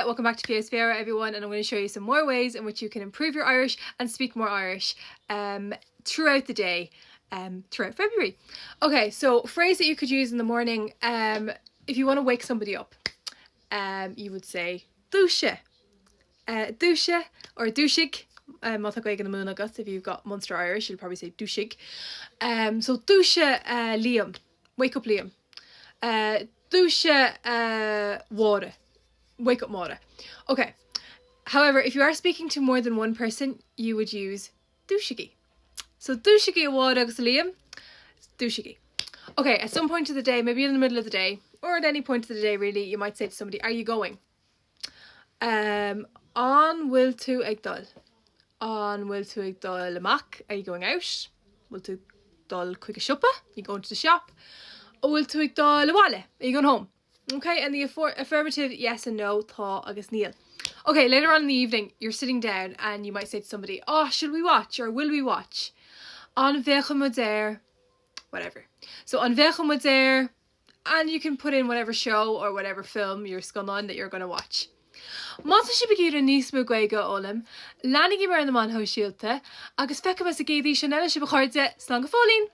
Welcome back to Feabhas Mhéara everyone and I'm going to show you some more ways in which you can improve your Irish and speak more Irish um, throughout the day, um, throughout February. Okay, so phrase that you could use in the morning um, if you want to wake somebody up, um, you would say Dúisigh. Uh, dúisigh or dúisigh. Um, má tá Gaeilge na Mumhan agat, if you've got Munster Irish, you'll probably say dúisigh. Um, so dúisigh uh, Liam, wake up Liam. Uh, dúisigh uh, Máire. Wake up Máire. Okay. However, if you are speaking to more than one person, you would use dúisigí. So dúisigí a Mháire agus a Liam, dúisigí. Okay, at some point of the day, maybe in the middle of the day, or at any point of the day really, you might say to somebody, are you going? Um, an bhfuil tú ag dul? An bhfuil tú ag dul amach? Are you going out? Bhfuil tú dul chuig an siopa? You going to the shop? An bhfuil tú ag dul abhaile? Are you going home? Okay, and the affirmative yes and no, tá agus níl. Okay, later on in the evening, you're sitting down and you might say to somebody, oh, should we watch or will we watch? An bhféachfaidh muid ar, whatever. So an bhféachfaidh muid ar, and you can put in whatever show or whatever film your scannán that you're going to watch. Má tá sibh ag iarraidh níos mó Gaeilge a fhoghlaim, leanaigí mé ar na meáin shóisialta agus feicfidh mé sa gcéad fhíseán eile sibh a chairde, slán go fóillín!